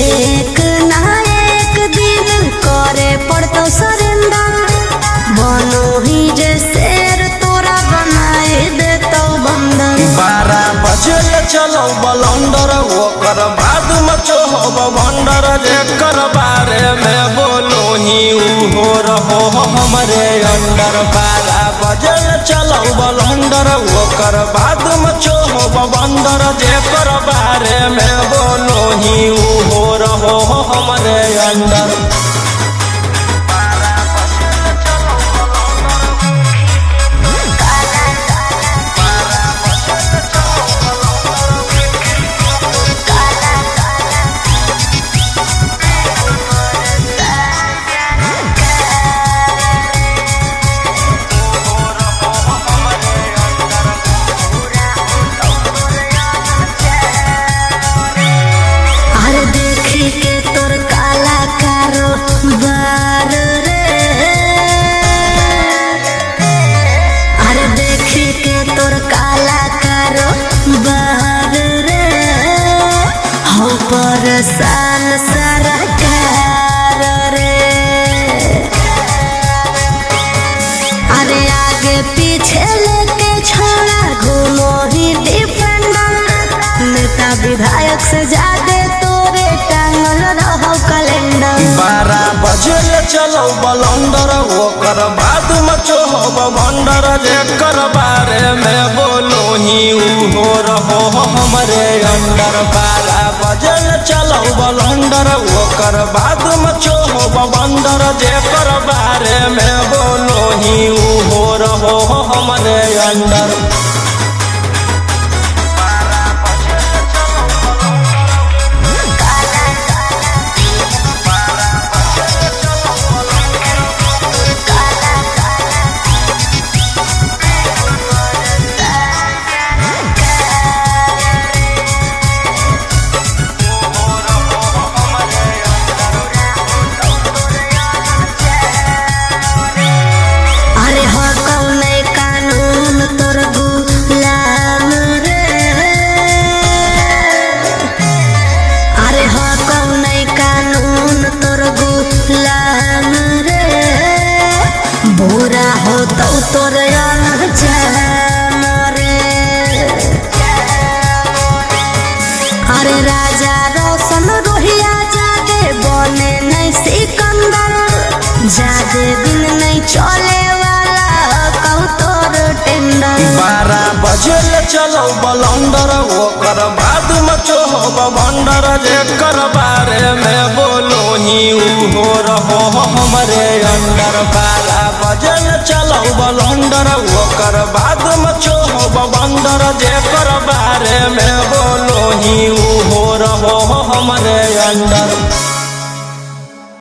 एक ना एक दिन करे पड़तो सरेंडर। बनो ही जे शेर तोरा बनाए देतो बंदर। 12 बजे चलो बलंडर ओकर बाद में चोहब भंडर। जेकर बारे में बोलो ही उहो रहो हमरे अंडर। 12 बजे चलो बलंडर ओकर बाद में चोहब बंदर। जेकर बारे में बोलो ही उहो रहो हमरे अंडर। अरे देखी के तोर काला कारोबार रे। अरे देखी के तोर काला कारोबार रे। हो परेशान सरकार रे। अरे आगे पीछे लेके छोड़ा घूमो ही डिफेंडर। नेता विधायक से ज्यादा तोरे टांगल रहो कैलेंडर। 12 बजे चलो बलंडर ओकर बाद में चोहब भंडर। जेकर बारे में बोलो ही उहो रहो हमरे अंडर। 12 बजे चलो बलंडर ओकर बाद में चोहब बंदर। जेकर बारे में बोलो ही उहो रहो हमरे अंडर। अरे हो कौने कानून तोर गुलाम रे। अरे हो कौने कानून तोर गुलाम रे। बुरा हो तो तोर अंजाम रे। अरे राजा रोशन रोहिया जादे बने नहीं सिकंदर। जादे दिन नहीं चले वाला कहू तोर टेंडर। 12 बजे चलो बलंडर ओकर बाद में चोहब भंडर। जेकर बारे में बोलो ही उहो रहो हमरे अंडर। 12 बजे चलो बलंडर ओकर बाद में चोहब बंदर। जेकर बारे में बोलो ही उहो रहो हमरे अंडर।